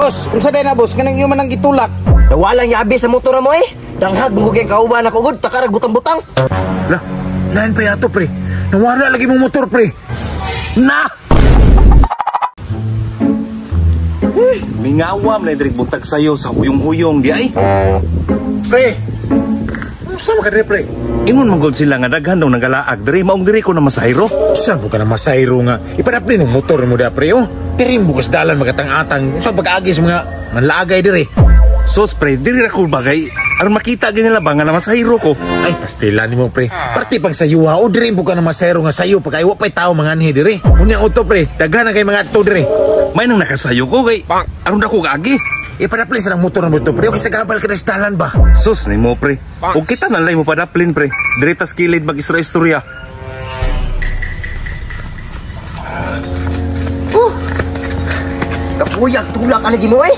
Boss, unsa day na, boss? Kanang iyo man ang gitulak. Nawalang yabi sa motor mo eh. Danghag mo kay kauban ako gud, takarag butang-butang. Lah, lain pa yato, pre. Nawala lagi mong motor, pre. Na! Mingawam na diri buntag sayo sa huyong-huyong di ay. Pre! Unsa man ka diri, pre? Ingon man gud sila nga daghan daw nagalaag diri, maong diri ko na masahiro. Saan po ka na masayro nga? Ipadapli ng motor mo da, pre, oh. Tirim bukas dalan magatang-atang. Unsa pag-agi sa mga manlaagay diri? Sos pre, diri ra ko bagay aron makita gid nila ba nga na masahiro ko. Ay, pastila nimo, pre. Parte pag sayuha, o diri po ka na masayro nga sayo pag ay wa pa'y tao mga anhi diri. Unya auto, pre, daghan na kay mga adto diri. May nang nakasayo ko kay aron dako kaagi. Ipadapli sa motor mo to, pre. Okay, sa gabal ka na sa dalan ba? Sus nimo, pre. Og kita na lay mo padaplin, pre. Diri tas kilid mag-istorya-istorya. Kapuyag tulak ka lagi mo eh.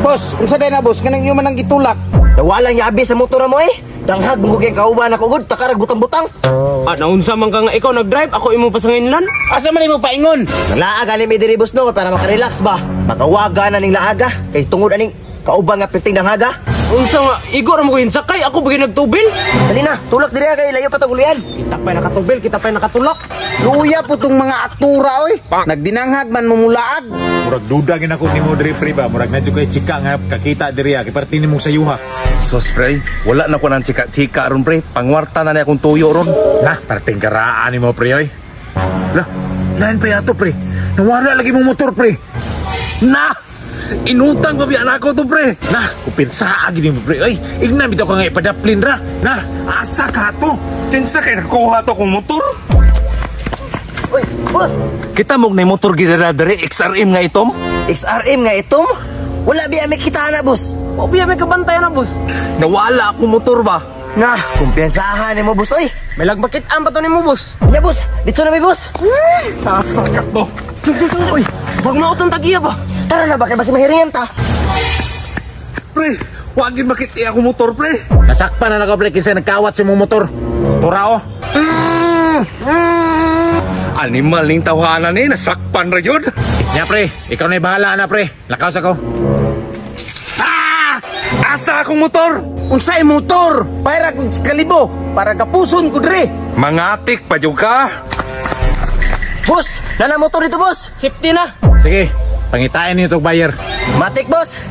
Boss, unsa day na, boss? Kanang iyo man ang gitulak. Nawalang yabi sa motor mo eh. Danghag mo kay kauban ako gud, takarag butang-butang. Ah, naunsa man ka nga ikaw nag-drive, ako imong pasanginlan. Asa man imo paingon? Nalaag ani mi diri, boss, no, para makarelax ba. Makawaga na ning laaga kay tungod aning kauban nga perting danghaga. Unsa nga igo ra mo ko sakay, ako bagay nagtubil. Dali na, tulak diri kay layo pa tag ulian. Kita pa'y nakatubil, kita pa'y nakatulak. Luya po tong mga aktura oy. Nagdinanghag man mumulaag. Murag duda gin ako nimo diri, pre, ba. Murag na kay chika nga kakita diri ah. Kay parte nimo sayuha. Sos pre, wala na ko nang chika-chika ron, pre. Pangwarta na ni akong tuyo ron. Na, parteng karaan nimo, pre, oy. Lah, lain pa yato, pre. Nawala lagi mong motor, pre. Na! Inutang pa biya nako to, pre. Na, kupinsaa gid nimo, pre, oy. Igna bitaw ka nga ipadaplin ra. Na, asa ka to? Kinsa kay nakuha to kong motor? Uy, boss, Kita mo na motor gidara diri XRM nga itom. XRM nga itom. Wala biya may kita na, boss. O biya may kabantayan na, boss. Nawala akong motor ba? Na, kumpiyansahan nimo, boss oy. May lagmakit-an pa to nimo, boss. Nya, boss, dito na mi, boss. Asa ka to? Chug, chug, chug. Uy, wag mautang tagiya ba? Tara na ba kay basi mahiringan ta. Pre, wagin makiti akong motor, pre. Nasakpan na nako, pre, kinsa nagkawat sa imong motor. Tura oh. Animal ning tawhana ni, nasakpan ra yun. Nya, pre, ikaw na bahala na, pre. Lakaw sa ko. Ah! Asa akong motor? Unsay motor? Para kog kalibo, para kapuson ko diri. Mangatik pa jud ka. Boss, nana motor dito, boss. Safety na. Sige, pangitain niyo tog buyer. Matik, boss.